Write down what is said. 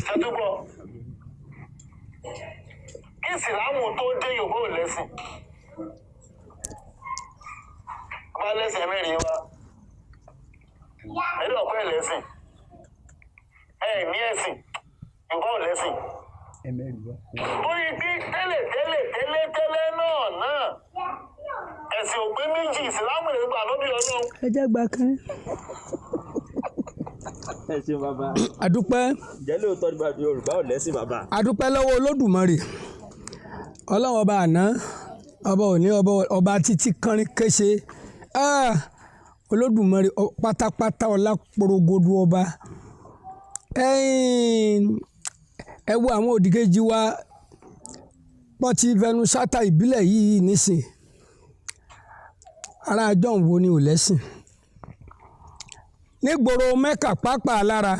Ṣètúbọ̀ kí ìsìlámù tó dé, Yorùbá ò lẹ́sìn. Bá lẹ́sìn mẹ́rin wa, ẹ̀rí ọ̀pẹ́ lẹ́sìn, ẹ̀ ní ẹ̀sìn, Yorùbá ò lẹ́sìn. Torí pé tẹ́lẹ̀ tẹ́lẹ̀ tẹ́lẹ̀ tẹ́lẹ̀ náà ẹ̀sìn ò pé méjì, ìsìlámù lè gbà lóbi Ọlọ́run. Ẹ jẹ́ gba kan. Ẹ ṣeun, bàbá. Àdúpẹ́. Ǹjẹ́ lóòótọ́ ni bàbá, Yorùbá ò lẹ́sìn, bàbá? Àdúpẹ́ lọ́wọ́ Olódùmarè, Ọlọ́run ọba àná, ọba òní, ọba títí kánrin kése. Ah, Olódùmarè pátápátá, ọlá porogodo ọba. Ẹ̀yin, ẹ wo àwọn òdìkejì wa, wọ́n ti fẹnu sátà ìbílẹ̀ yìí nísìn. Ará àjọ wo ni ò lẹ́sìn nígboro Mẹ́kà pápá lára?